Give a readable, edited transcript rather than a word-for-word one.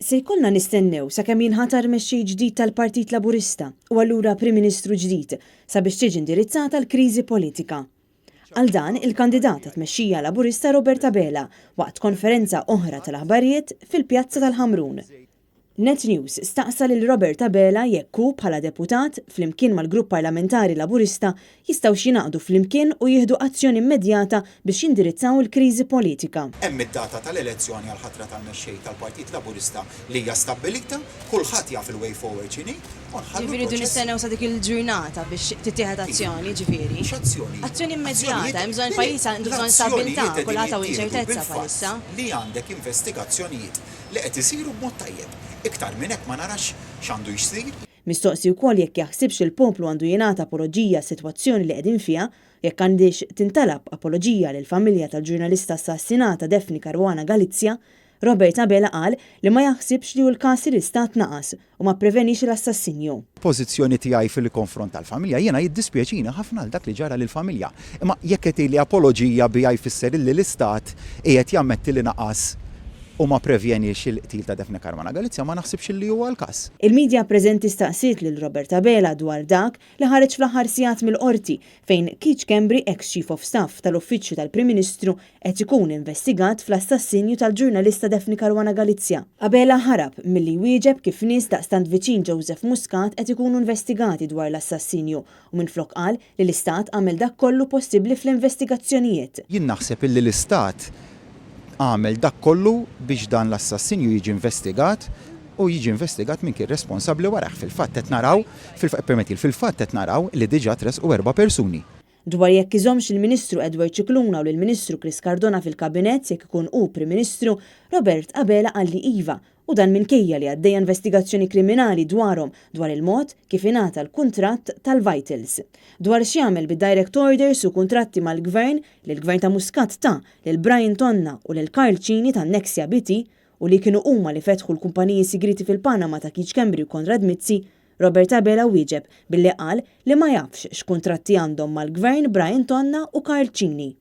Se jkollna nistennew sakemm jinħatar mexxej ġdid tal-Partit Laburista u allura Prim Ministru ġdid sabiex tiġi indirizzata l-kriżi politika. Qal dan il-kandidat għat-tmexxija Laburista Robert Abela waqt konferenza oħra tal-aħbarijiet fil-Pjazza tal-Ħamrun. Net News staqsa lil Robert Abela jekk hu bħala deputat, flimkien mal-Grupp Parlamentari Laburista, jistgħux jingħaqdu flimkien u jieħdu azzjoni immedjata biex jindirizzaw il-kriżi politika. Hemm id-data tal-elezzjoni għall-ħatra tal-Mexxej tal-Partit Laburista li hija stabbilita, kulħadd jaf il-way forward x'inhi u nħallu Ġifieri rridu l-proċess. nistennew sa dik il-ġurnata biex tittieħed azzjoni, ġifieri? X'azzjoni? Azzjoni immedjata, Azzjonijiet, hemm bżonn le, le, il-pajjiż għandu bżonn l-azzjonijiet stabbiltà, qegħdin kulħadd hawn jittieħdu inċertezza bil-fatt bħalissa. li għandek investigazzjonijiet li qed isiru b'mod tajjeb. Iktar minn hekk ma narax x'għandu jsir. Mistoqsi wkoll jekk jaħsibx li l-poplu għandu jingħata apoloġija għas-sitwazzjoni li qegħdin fiha, jekk għandhiex tintalab apoloġija lill-familja tal-ġurnalista assassinata Daphne Caruana Galizia, Robert Abela qal li ma jaħsibx li hu l-każ li l-Istat naqas u ma pprevenix l-assassinju. Pożizzjoni tiegħi fil-konfront tal-familja, jiena jiddispjaċini ħafna għal dak li ġara lill-familja. Imma jekk qed tgħidli apoloġija biha jfisser illi l-Istat qiegħed jammetti li naqas u ma pprevjeniex il-qtil ta' Daphne Caruana Galizia, ma naħsibx illi huwa l-każ. Il-media preżenti staqsiet lil Robert Abela dwar dak li ħareġ fl-aħħar sigħat mill-Qorti fejn Keith Schembri eks Chief of Staff tal-Uffiċċju tal-Prim Ministru qed ikun investigat fl-assassinju tal-ġurnalista Daphne Caruana Galizia. Abela ħarab milli jwieġeb kif nies daqstant viċin Joseph Muscat qed ikunu investigati dwar l-assassinju u minflok qal li l-Istat għamel dak kollu possibbli fl-investigazzjonijiet. Jien naħseb illi l-Istat għamel dak kollu biex dan l-assassinju jiġi investigat u jiġi investigat min kien responsabbli warajh. Fil-fatt qed naraw, ippermettili, fil-fatt qed naraw li diġà tressqu erba' persuni. Dwar jekk iżommx lill-Ministru Edward Scicluna u lill-Ministru Chris Cardona fil-Kabinett jekk ikun hu Prim Ministru, Robert Abela qal li iva u dan minkejja li għaddejja investigazzjoni kriminali dwarhom dwar il-mod kif ingħata l-kuntratt tal-Vitals. Dwar x'jagħmel bid-direct orders u kuntratti mal-Gvern li l-Gvern ta' Muscat ta lil Brian Tonna u lil Karl Cini tan-Nexia BT u li kienu huma li fetħu l-kumpaniji sigrieti fil-Panama ta' Keith Schembri u Konrad Mizzi, Robert Abela wieġeb billi qal li ma jafx x'kuntratti għandhom mal-Gvern Brian Tonna u Karl Cini.